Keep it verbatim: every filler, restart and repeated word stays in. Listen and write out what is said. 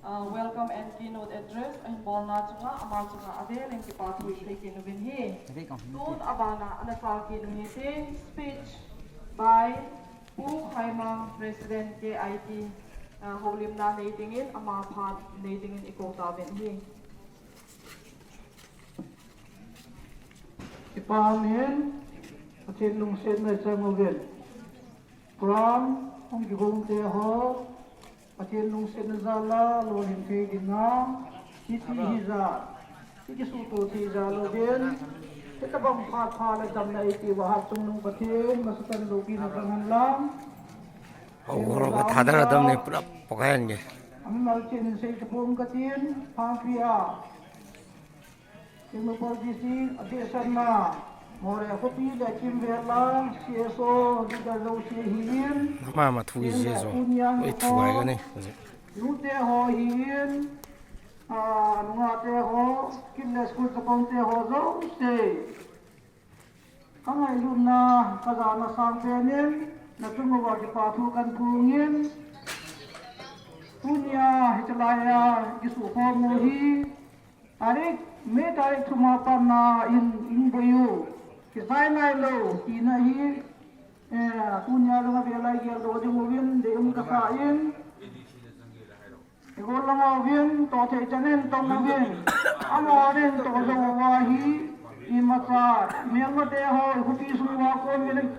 Uh, welcome and keynote address ahin bolna chunga ama chunga avel in kipa thu isei kit uvin ahi. Tun abana ana sa kit u hite, speech by Pu Khaimang, President K I T, uh, houlimna nei dingin ama phat nei dingin ikou tauvin ahi. Kipah in, Pathen lungsetna chang uvin. Program hung kigong te ho, Pathen lungsetna jal a lolhing thei dinga, hiti hija, hiti kisuto thei jal uvin, hitabang phat pha le damna eipeuva hatchungnung Pathen masatan loupina chang hen lang. Aur ka thadar adam ne pura pakai ange. Amimal chen sei tapong katin, phangpi a. Tengnoupal D C, Adeh Sharma, Moreh khopi le Kimvel a, C S O, leader jouse ahin. Ama ma thu ije jo. Oi, thu ai ka ni. Nute ho ahin, a, nungah te ho, kin le school chapang te ho jouse. Ka ngailutna, ka jana sang pen in, nachung uva kipa thu kahin phong in. Tunia, hiche laiya, kisukhom u hi, tarik, May tarik thum a pat na in, in boi u. Kisai nailou, tina hi, eh, tunia jong avel a igel doh ding uvin, deium kasa in. Igol lang uvin, toh thei chan in tong uvin. Amanin toh jou uva hi, imacha, melmate ho, ikhopi sung uva kon uvin.